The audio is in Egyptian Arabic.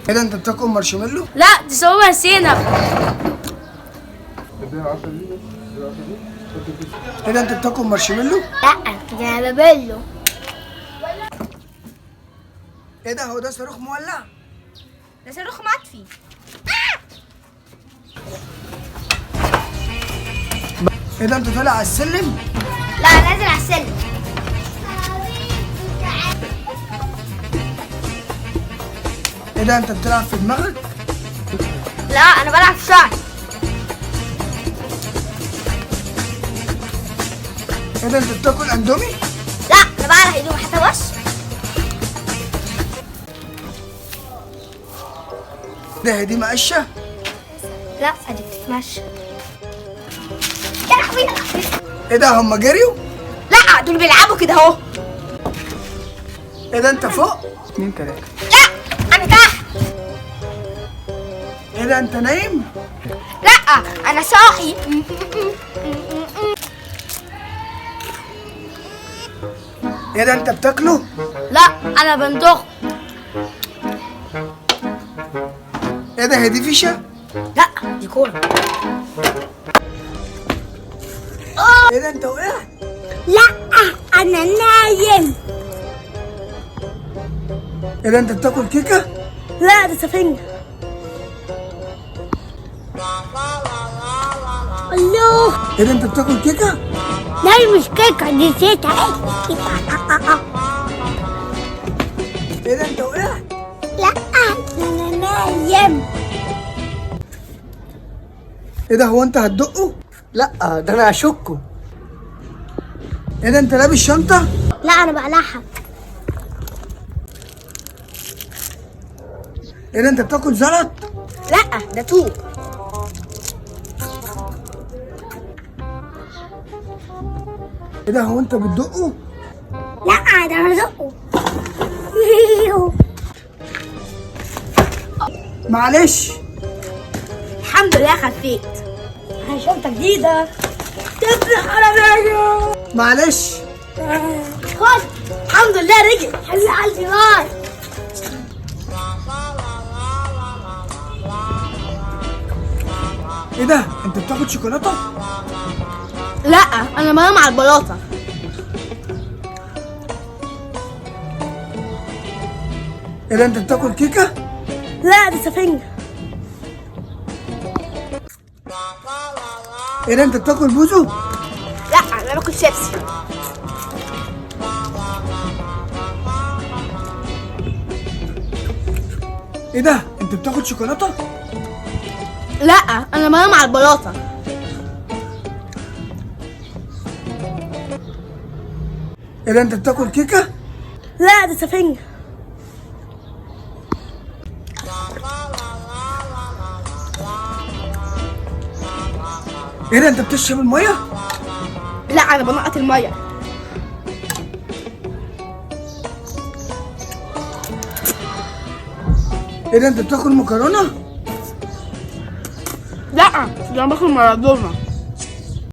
ايه ده انت بتاكل مارشميلو؟ لا دي صوابع سينا. ايه ده انت بتاكل مارشميلو؟ لا ده بابيلو. ايه ده هو ده صاروخ مولع؟ ده صاروخ مطفي. ايه ده انت طالع على السلم؟ لا نازل على السلم. ايه ده انت بتلعب في دماغك؟ لا انا بلعب في شعري. ايه ده انت بتاكل اندومي؟ لا انا بعرف هدوم حتى وش. ده هي دي مقشه؟ لا دي بتتمشى. يا لهوي يا لهوي. ايه ده هم جريوا؟ لا دول بيلعبوا كده اهو. ايه ده انت فوق؟ 2 3. لا انا تحت. ايه ده انت نايم؟ لا انا صاحي. ايه ده انت بتاكله؟ لا انا بندخ. ايه ده هي دي فيشه؟ لا دي كورة. ايه ده انت وقعت؟ لا انا نايم. ايه ده انت بتاكل كيكة؟ لا ده سفنجة. الله. ايه ده انت بتاكل كيكة؟ لا مش كيكة دي زيت. ايه ده انت وقعت؟ لا انا نايم. ايه ده هو انت هتدقه؟ لا ده انا هشكه. ايه ده انت لابس شنطه؟ لا انا بقلعها. ايه ده انت بتاكل زلط؟ لا ده طوب. ايه ده هو انت بتدقه؟ لا ده انا بزقه. معلش. الحمد لله خفيت. شنطة جديدة. تفرح عربية. معلش. خد. الحمد لله رجع. حبيبي قلبي باي. ايه ده انت بتاخد شوكولاتة؟ لا انا بنام على البلاطه. ايه ده انت بتاكل كيكة؟ لا دي سفنجة. ايه ده انت بتاكل بوزو؟ لا انا باكل شيبسي. ايه ده انت بتاخد شوكولاتة؟ لا انا بنام على البلاطه. ايه ده انت بتاكل كيكة؟ لا دي سفنجة. ايه ده انت بتشرب المية؟ لا انا بنقط المية. ايه ده انت بتاكل مكرونه؟ لا انا باكل مارادونا.